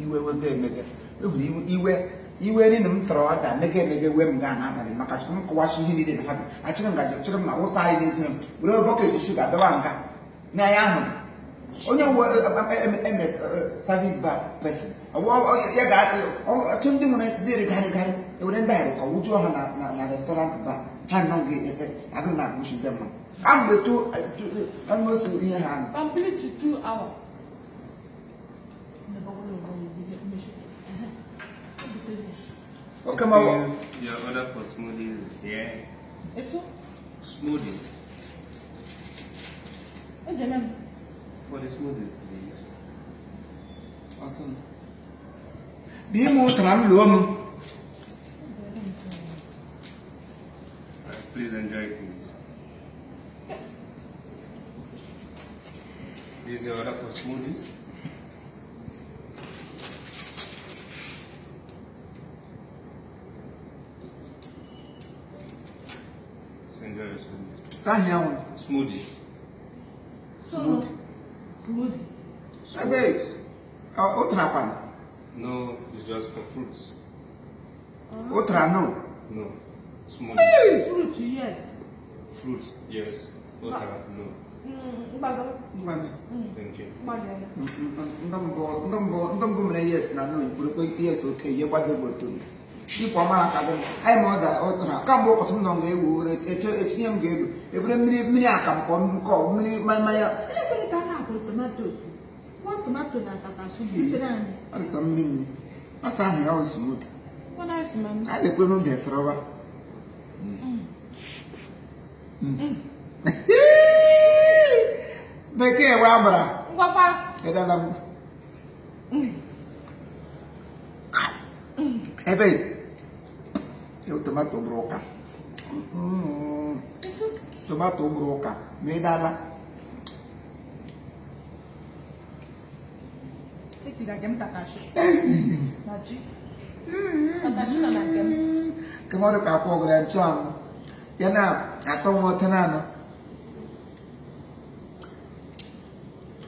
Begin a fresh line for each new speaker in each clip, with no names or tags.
Iwe wego emege. Ehuru iwe iwe ni m tọrọ ọda mege emege wee m gaa n'abalị maka chukwu m kọwachi ihe niile na ha bi. Achịrị m ngaji chịrị m na wụsa anyị n'ezi m were bọket shuga dọwa nga na ya ahụ. Onye nwe MS service bar person. Ya ga-achụ ndị nwere dịrị garị garị ewere ndị ahịrị ka wụjuo ha na restaurant bar ha nọ gị agụ na akpụchi ndị mmadụ. Kamgbe tu almost ihe ha nọ.
Complete 2 hours.
Okay, ma.
Your order for smoothies is here.
Eso?
Smoothies. For the smoothies, please.
Awesome. Be more than
Please enjoy, please. This is your order for smoothies. Just enjoy your smoothies. Smoothies.
Smoothie. Smoothie.
No, it's just for fruits.
Otra no.
No. Smoothie.
Fruit, yes.
Fruit, yes. Otra, no. Thank you.
Yes, na no. Yes, okay. You what you go to? I'm order otra. Come walk to no HM gave every minute I come call me my
tomato. One tomato na tatashe.
Asa ahụ smooth.
What nice man.
I le kwenu desroba. Bekee wa amara.
Ngwakwa.
Edala m. Ebe. E tomato broka. Tomato broka. Me dala. Kemọdụ ka akwụ ọgụrụ nchụanwụ ya na-atọ nwa ọtọ naanị.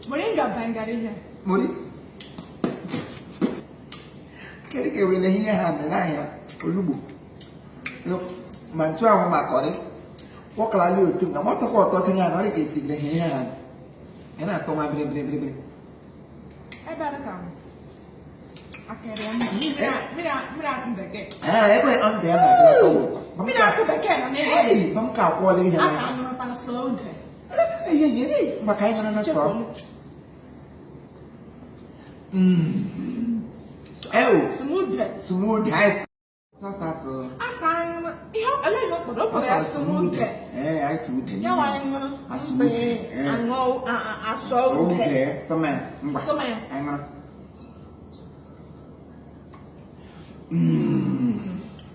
Moringa bangara ihe.
Mori? Kedu ka ewere ihe ha dị n'ahịa olugbo ma nchụanwụ ma kọrị kwọkalali otu nga mọtọkwa ọtọ tinye anọ ọ ga-etigere ihe ha ya na-atọ nwa bịrịbịrịbịrị.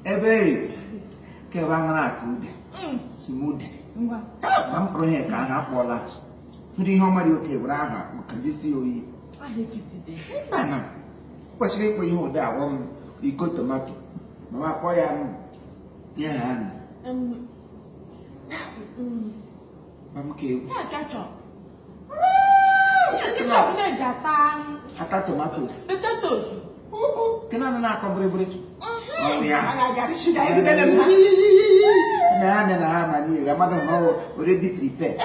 Ebe ke ba ngara asude sumude
ngwa
ma mkpụrụ ihe ka ha akpọla ndị ihe ọma dị oke were aha maka ndị si oyi mana kwesịrị ịkpọ ihe ụdị awọ m iko tomato ma ma kpọ ya nye ha ma m ka egwu ata tomatoes
potatoes.
Kena na akọ bụrịbụrị. Already prepared.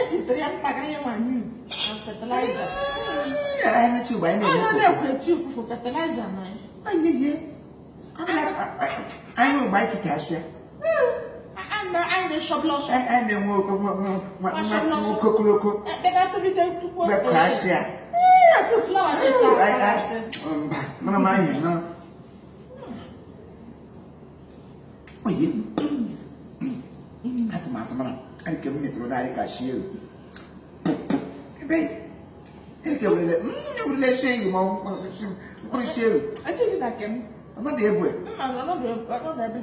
I know my cash. I can meet Rodari Cashier.
I think that can.
I'm not able.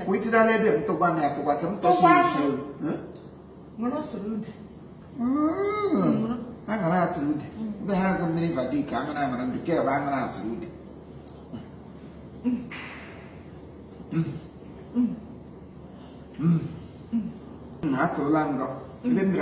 Wait till I let them to one after what I'm talking about. I'm gonna ask you. The hands of many Vadik, I'm gonna be careful. I'm gonna ask you. Asụla ngọ ebe m bịara.